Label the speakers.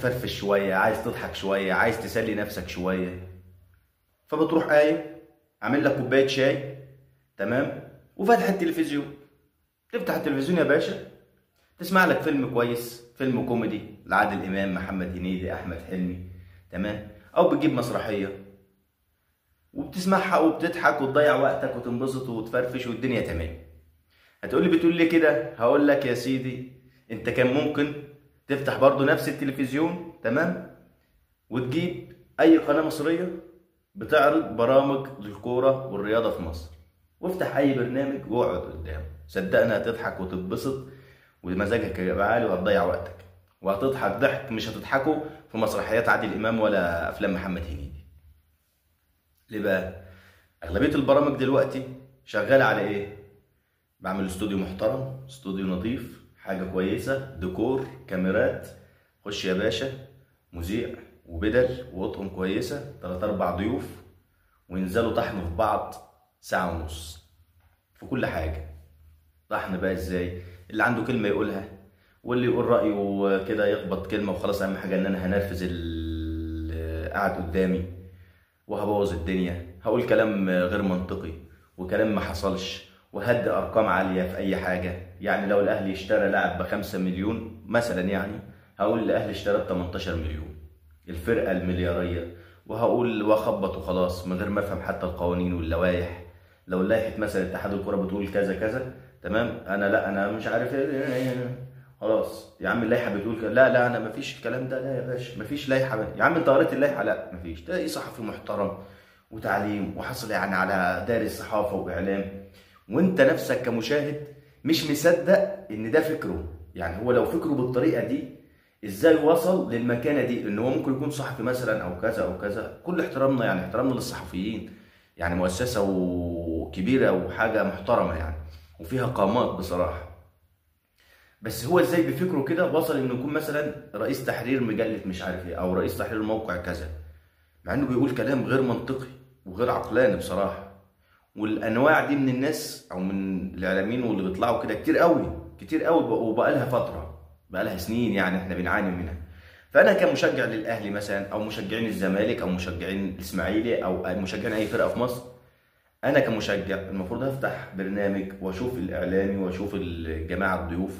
Speaker 1: تفرفش شوية، عايز تضحك شوية، عايز تسلي نفسك شوية، فبتروح قايم عامل لك كوباية شاي، تمام، وفاتح التلفزيون. تفتح التلفزيون يا باشا تسمع لك فيلم كويس، فيلم كوميدي لعادل امام، محمد هنيدي، احمد حلمي، تمام، او بتجيب مسرحية وبتسمعها وبتضحك وتضيع وقتك وتنبسط وتفرفش والدنيا تمام. هتقولي بتقول لي كده؟ هقول لك يا سيدي انت كان ممكن تفتح برضو نفس التلفزيون، تمام، وتجيب اي قناة مصرية بتعرض برامج للكورة والرياضة في مصر، وافتح اي برنامج واقعد قدامه، صدقني هتضحك وتتبسط ومزاجك هيبقى عالي وهتضيع وقتك وهتضحك ضحك مش هتضحكه في مسرحيات عادل امام ولا افلام محمد هنيدي. ليه بقى؟ اغلبية البرامج دلوقتي شغالة على ايه؟ بعمل استوديو محترم، استوديو نظيف، حاجة كويسة، ديكور، كاميرات، خش يا باشا مذيع وبدل واطقم كويسة، 3 4 ضيوف، وينزلوا طحن في بعض ساعة ونص في كل حاجة. طحن بقى ازاي؟ اللي عنده كلمة يقولها، واللي يقول رايه كده يخبط كلمة وخلاص، اهم حاجة ان انا هنرفز اللي قاعد قدامي وهبوظ الدنيا، هقول كلام غير منطقي وكلام ما حصلش، وهدي ارقام عالية في اي حاجة. يعني لو الاهلي اشترى لاعب ب5 مليون مثلا، يعني هقول الاهلي اشترى ب 18 مليون، الفرقة الملياريه، وهقول واخبط وخلاص من غير ما افهم حتى القوانين واللوائح. لو لائحة مثلا اتحاد الكره بتقول كذا كذا، تمام، انا لا انا مش عارف ايه، خلاص يا عم اللائحة بتقول كذا، لا لا انا مفيش الكلام ده، لا يا باشا مفيش لائحة، يا عم انت قريت اللائحة؟ لا مفيش. ده ايه صحفي محترم وتعليم وحصل يعني على دارس صحافة واعلام، وانت نفسك كمشاهد مش مصدق ان ده فكرة. يعني هو لو فكرة بالطريقة دي ازاي وصل للمكانه دي؟ ان هو ممكن يكون صحفي مثلا او كذا او كذا. كل احترامنا يعني احترامنا للصحفيين، يعني مؤسسة وكبيره وحاجه محترمه يعني وفيها قامات بصراحة، بس هو ازاي بفكره كده وصل انه يكون مثلا رئيس تحرير مجلة مش عارف ايه او رئيس تحرير موقع كذا، مع انه بيقول كلام غير منطقي وغير عقلاني بصراحة. والانواع دي من الناس او من الاعلاميين واللي بيطلعوا كده كتير قوي كتير قوي، وبقى لها فترة، بقى لها سنين يعني احنا بنعاني منها. فانا كمشجع للاهلي مثلا او مشجعين الزمالك او مشجعين الاسماعيلي او مشجعين اي فرقه في مصر، انا كمشجع المفروض هفتح برنامج واشوف الاعلامي واشوف الجماعة الضيوف